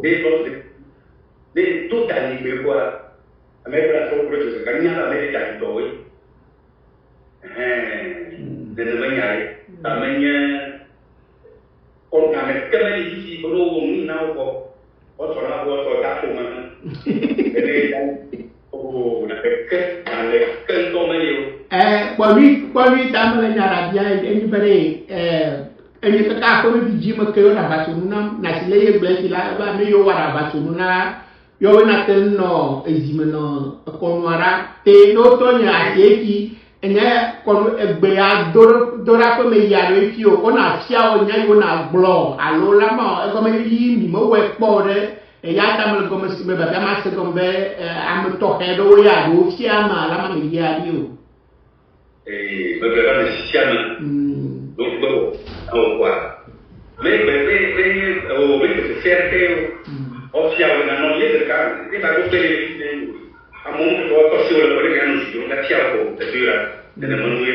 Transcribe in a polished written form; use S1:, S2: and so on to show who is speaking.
S1: Ne lɔtu ne do dalĩ gbe kɔa, ame yi kple atrɔ kple dzoseka nya be ame yi dalĩ tɔwoe. Ɛhɛn, nenema nya ye. Ta menye kɔ ame ke meli fifi be ne wowɔ nu na wo kɔ, wotsɔ na wo wotsɔ da ƒome hã. Ene o ɖeke aleke ŋutɔ meli o.
S2: Kpɔ nyui kpɔ nyui ta mele nya ɖa bia enyi be ɖe enye kaka aƒeme vi dzi me ke yɔna aʋatsonu nam na si le ye gblẽ si la ebe ame yiwo wɔna aʋatsonu na yɔwoe na te ŋu nɔ ezi me nɔ ekɔnua ɖa te ne wotɔ nye asie fi enye kɔnu egbe ya do ɖe do ɖe aƒeme yi alo efi o wona fia wo nya yi wona gblɔ alo la ma egɔme yi mi mewɔe kpɔ o ɖe eya ta mele gɔme si me babia ma se gɔme be ame tɔxɛ ɖewo ya ɖewo fia ma la ma me yia ɖi o.
S1: Ee, megblɔ be ame sia ame ɖo gbe wɔ ewɔ kɔa. Me gbe be be nye o me gbe sese aɖeke o. Ɔfia wò na nɔ ye ɖeka ne ba ɖo kpe ɖe amewo ŋutɔ tɔ si wole kɔ ɖe ya nu si do la fia wò edo la nene me nu ye.